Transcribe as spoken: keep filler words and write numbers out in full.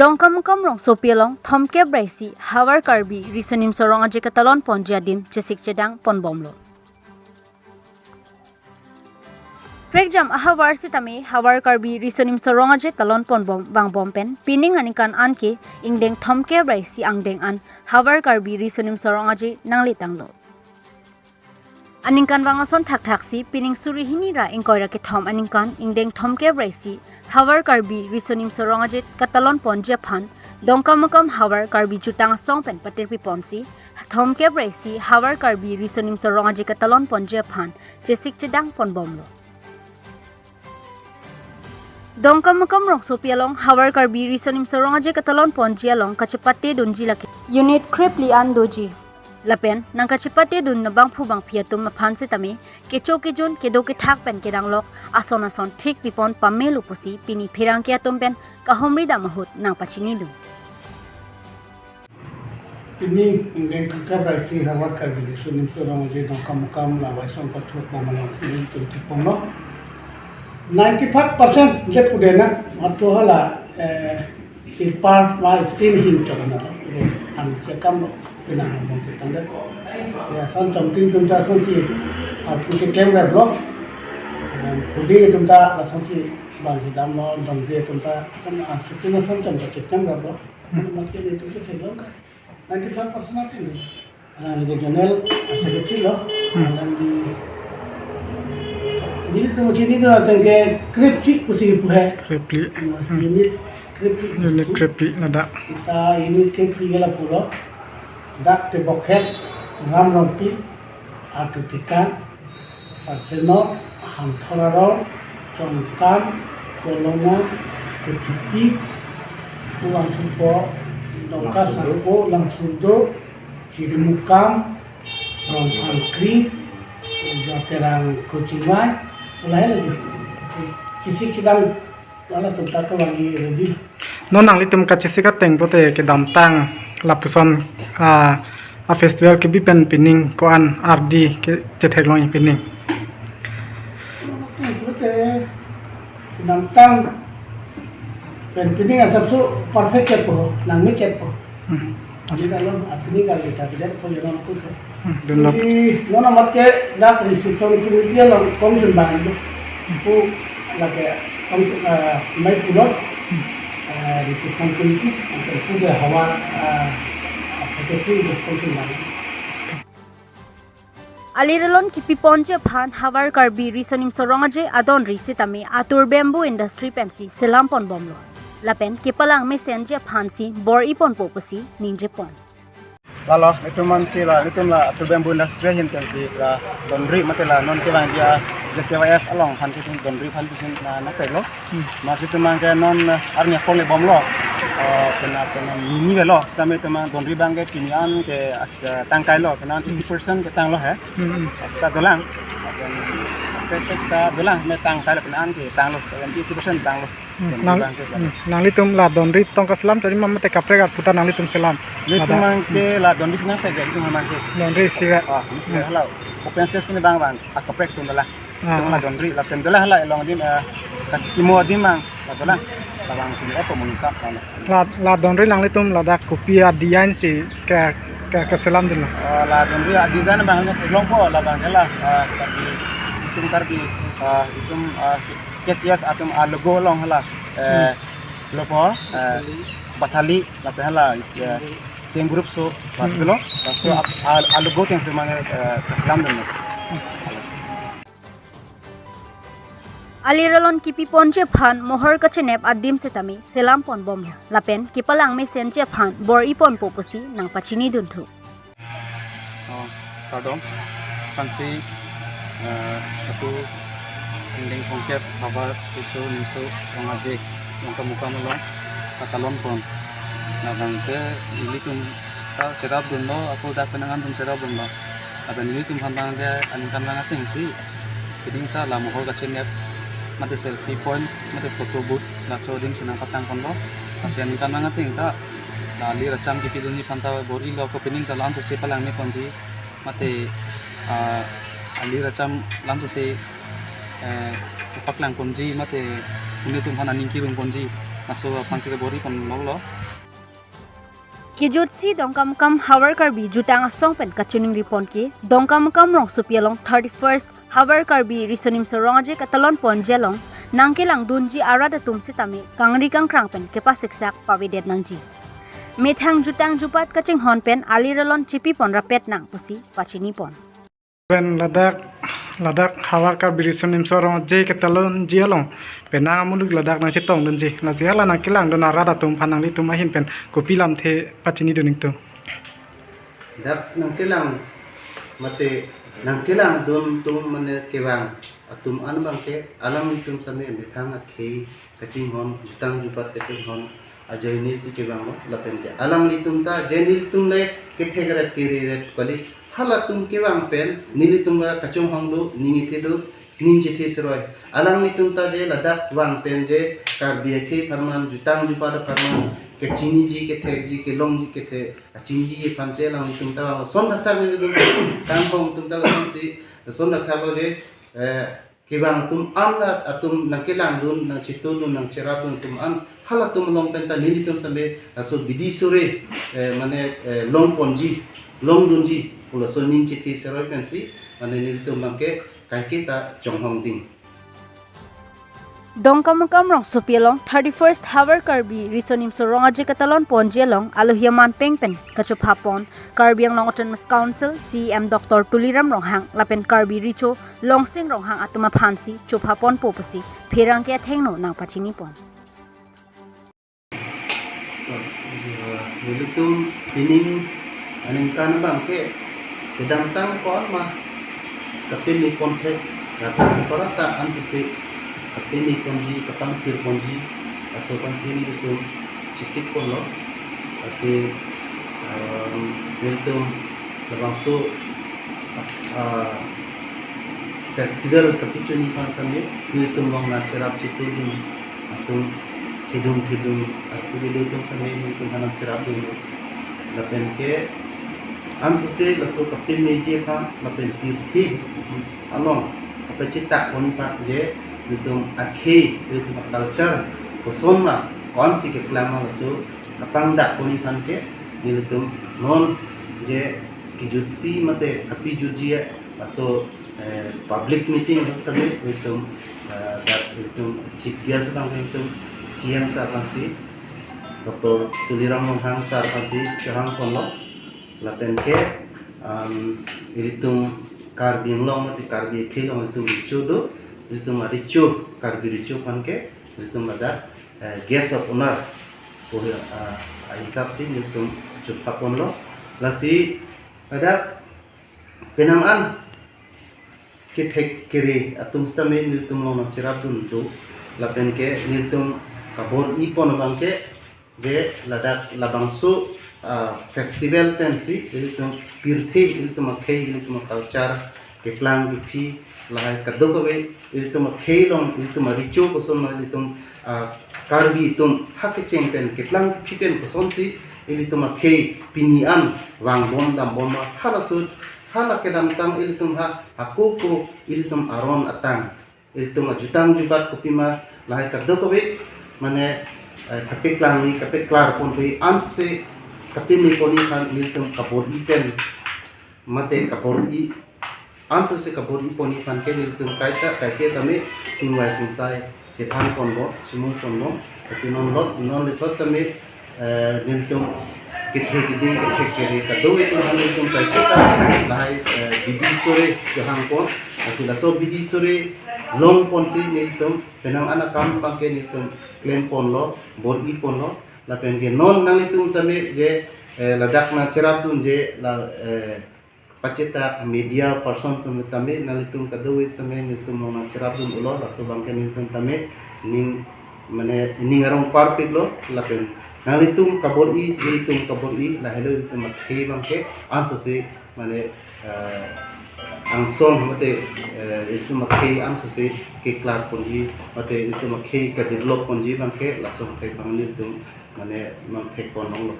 Dongkamukam rongsopi along thomkep ra isi Havar Karbi Riso Nimso Rong Aje katalon ponji adim chesik chedang ponbomlo. Prekjam ahavar sitame Havar Karbi Riso Nimso Rong Aje talon ponbom vangbom pen pining aningkan an ke ingdeng thomkep ra isi angdeng an Havar Karbi Riso Nimso Rong Aje nangle tanglo. Aningkanvang ason thakthaksi pining suri hini ra ingkoi ra kethom aningkan ingdeng thomkep ra isi Havar Karbi Riso Nimso Rong Aje katalon ponji aphan Dongkamukam Havar Karbi Jutang Asong pen patirpi ponsi thomkep ra isi Havar Karbi Riso Nimso Rong Aje katalon ponji aphan chesik chedang ponbomlo. Dongkamukam rongsopi along Havar Karbi Riso Nimso Rong Aje katalon ponji along kachepate dunji lake unit krepli an doji. Lapen nangkachepate dun nabangphu bangphi atum aphan sitame kecho kejun kedo kethak pen kedanglok ason ason thik pipon pamelo pusi pini pherangke atum pen kahumri dam ahut nangpachinidun. Pini ingdeng thomkep ra isi Havar Karbi Riso Nimso Rong Aje Dongkamukam la Waisong Pathut Namalang si ilitum thekponlo. Ninety-five percent le pudena, matu hala, eh, paper ma screen hing chokna lo. Ani chekam lo, pinang mo se tangde. Ya, ason chomtin atum ta asonsi, ah, pusi klem rap lo. Eh, pudi atum ta asonsi bang si damlo, dongde atum ta ason, ah, sitin ason chom ta cheklem rap lo. Hmm. Mati ni tu tu thelo ka. Ninety-five percent atin. Alang lagi general secretary lo. Hmm. Alang di, nelitum chinidun ateng ke krepli pusi pu he. Krepli. Hmm. Unit krepli pusi unit pu. Krepli ladak. Kita unit krepli ke lapu lo. Dak Tebokhet, Ram Rongpi, Atu Tikang, Sarsenot, Hamthor Arong, Chongkam, Kolonga, Kuthipi, Ulang Thupo, Dongka Sarpo, Langsurdo, Chirimukam, Rongphangkri, Joterang Kuchingwai, lahai lagi. Si, kisi kidang, wala tum ta kevangji ready. Non nanglitum kachesik ateng pote kedamtang lapuson, ah, a festival kebi pen pining ko-an ardi ke chetheklong pining. Pote kedamtang pen pining asapso perfect chetpo, nangme chetpo. Hmm. Ani kalau atini kali kita tidak po jalan aku ke. Hmm, dunlok. Jadi, non amat ke dak reception committee along commission bang itu. Pu lake commission, eh, mai pulo, eh, reception committee, pu ke Havar, eh, secretary itu commission bang. Aliralon kipi ponji aphan Havar Karbi Riso Nimso Rong Aje adonri sitame Atur Bamboo Industry pensi selam ponbomlo. Lapen kepalang mesenji aphansi bor-i ponpo pusi ningje pon. Lalo, itum man si la, itum la, Atur Bamboo Industry ahin pen si la, donri mate la, non kevangji a, J K Y F along aphan kitum donri aphan kitum na, na peklo. Hmm. Masi itum man ke non, eh, arni apor le bomlo. Eh, kena, kena mini velo, sitame itum man donri abang ke pini an ke, eh, tangkai lo, kena Hmm. eighty percent ke tanglo he. Hmm, hmm. Sita dolang. Ke, ke sita dolang, me tangkai lo, kena an ke tanglo, seventy, eighty percent tanglo. Hmm, donri nang, abang ke, hmm, nanglitum la donri tong kaselam tadi mama te kaprek aputa nanglitum selam. Nelitum ladak. Mangke la donri sinang pek, itum mangke. Donri siga. Ah, ini siga Hmm. hala. Open stage pini bang bang, akaprek atum dolang. Ah, itum la ah. Donri, lapen dolang hala along adim, eh, kachikimo adim bang, la dolang. Labang sini apa mungkin sap mana. La, la donri nanglitum ladak kopi a-design si ke, ke, keselamdunlo. Oh, la donri a-design bang hanya longpo labang ke la, eh, Karbi, itum Karbi, eh, itum, eh, K C S atum a-logo along hala, eh, Hmm. lopo, eh, bathali, lapen hala, is, eh, cheng group so, Hmm. batlo, so, Hmm. a, a, a-logo ateng si mane, eh, keselamdunlo. Aliralon kipi ponji aphan mohor kachenep adim sitame selam ponbomlo. Lapen kepalang mesenji aphan bor-i ponpo pusi nangpachinidunthu. Oh, kardom. Aphansi, eh, atu ingdeng thomkep Havar Riso Nimso Rong Aje Dongkamukam along katalon pon. Labang ke ilitum ta cherapdunlo, ako dak penang an atum cherapdunlo. Lapen ilitum aphan abang ke aningkanvang atengsi, pining ta la mohor kachenep, mate selfie point, mate photo booth, laso adim si nangpatang ponlo. Lasi aningkanvang ateng ta, la ali racham kipidunji aphan ta bor-ilo, ako pining ta la-an sose palang me ponji, mate, ah, ali racham la-an sose, eh, paklang ponji, mate, monit atum aphan aning kirung ponji. Laso aphan si kabor-i pon longlo. Kejutsi Dongkamukam Havar Karbi Jutang Asong pen kachiningri pon ke, Dongkamukam rongsopi along thirty-first Havar Karbi Riso Nimso Rong Aje ketalon ponji along nangkelangdunji arat atum sitame kangri kangkrang pen kepasiksak pavedet nangji. Methang jutang jupat kachinghon pen alir alon chipi pon rapet nang pusi pachini pon. Pen ladak, ladak Havar Karbi Riso Nimso Rong Aje ketalonji along penang amuluk ladak nangchetongdunji. Lasi hala nangkelangdun arat atum aphan nanglitum ahin pen kopi lamthe pachinidun ningtung? Dak nangkelang mate nangkelangdun atum mane kevang atum an abangke alanglitum tame methang akhei kachinghon, jutang jupat kachinghon ajoine si kevanglo. Lapen ke alanglitum ta je nelitum le kethek ret kere ret kali, halatum kevang pen nelitum ba kachonghong do, ning ithe do, ning chethe seroi. Alanglitum ta je ladak vang pen je Karbi akhei apharman, jutang jupat apharman kechiniji kethekji, kelongji kethe, kachiniji aphan si alanglitum ta vang. Lason thakthak nelitum kanghong atum ta lasonsi, lason thakthak lo je, eh, kevang atum an la atum nangkelangdun, nangchetongdun, nangcherapdun atum an, halatum along pen ta nelitum sambe laso bidi sore, eh, mane, eh, long ponji, longdunji pu laso ning chethe seroi pensi mane nelitum abangke kaike ta chonghong ding. Dongkamukam rongsopi along thirty-first Havar Karbi Riso Nimso Rong Aje ketalon ponji along alohi aman peng pen kachopha pon Karbi Anglong Autonomous Council C E M Doctor Tuliram Ronghang lapen Karbi Recho Longsing Ronghang atum aphan si chopha ponpo pusi pherangke athengno nangpachini pon. Nelitum pining aningkan abangke kedamtang ko-an ma kapeme ponthek, lapen korata ansose kapeme ponji, kapangthir ponji, laso aphan si nelitum chisik ponlo. Lasi, um, nelitum labangso, ah, festival kapachini aphan sami nelitum along nangcherap chetongdun atum, thedung thedung arpu kedo atum sami nelitum aphan nangcherapdun. Lapen ke ansose laso kapemeji aphan lapen pirthe along kapachetak pon aphan je nelitum akhei, nelitum aculture koson ma, ko-an si keklang ma, laso kapangdak pon aphan ke nelitum non je kejutsi mate kapejutji laso, eh, public meeting sami nelitum, eh, dak nelitum chief guest abang nelitum C E M sir abang si, Doctor Tuliram Ronghang sir abang si chohang ponlo. Lapen ke, um, ilitum Karbi Anglong mate Karbi akhei along ilitum recho do, ilitum arecho, Karbi recho aphan ke ilitum ladak, eh, guest of honour pu, ah, ahisap si nelitum chopha ponlo. Lasi ladak penang an kethek kere atum sitame nelitum along nangcherapdun do. Lapen ke nelitum kabor-i pon abangke je ladak labangso, ah, festival pensi ilitum pirthe, ilitum akhei, ilitum aculture, keplang kephi, lahai kadokave ilitum akhei along, ilitum arecho koson ma, ilitum, ah, Karbi atum ha kecheng pen, keplang kephi pen kosonsi ilitum akhei pini an vangbom dambom ma, halaso, hala kedamtang ilitum ha, hako ko ilitum aron atang, ilitum ajutang jubat kopima, lahai kadokave mane, eh, kapeklang ni, kapeklar ponpe, ansose kapeme pon aphan nelitum kabor-i pen mate kabor-i, ansose kabor-i pon aphan ke nelitum kaita kaike tame chingvai chingsai chethan ponbom, chimung ponbom. Lasi non lot, non lethot sami, eh, nelitum kethe kiding, kethek kere kadokave atum aphan nelitum kaike ta lahai, eh, bidi sore chohang pon. Lasi laso bidi sore long ponsi nelitum penang an akam abangke nelitum klem ponlo, bor-i ponlo. Lapen ke non nanglitum sami je, eh, ladak nangcherapdun je la, eh, pachetak media person atum tame nanglitum kadokave tame nelitum along nangcherapdun ulo, laso abangke nelitum tame ning, mane ning arong parpiklo. Lapen nanglitum kabor-i, ilitum kabor-i, lahelo ilitum akhei abangke ansose mane, eh, angsong mate, eh, ilitum akhei ansose keklar ponji mate ilitum akhei kadevelop ponji abangke laso abangke abang nelitum mane nangthek pon longlo.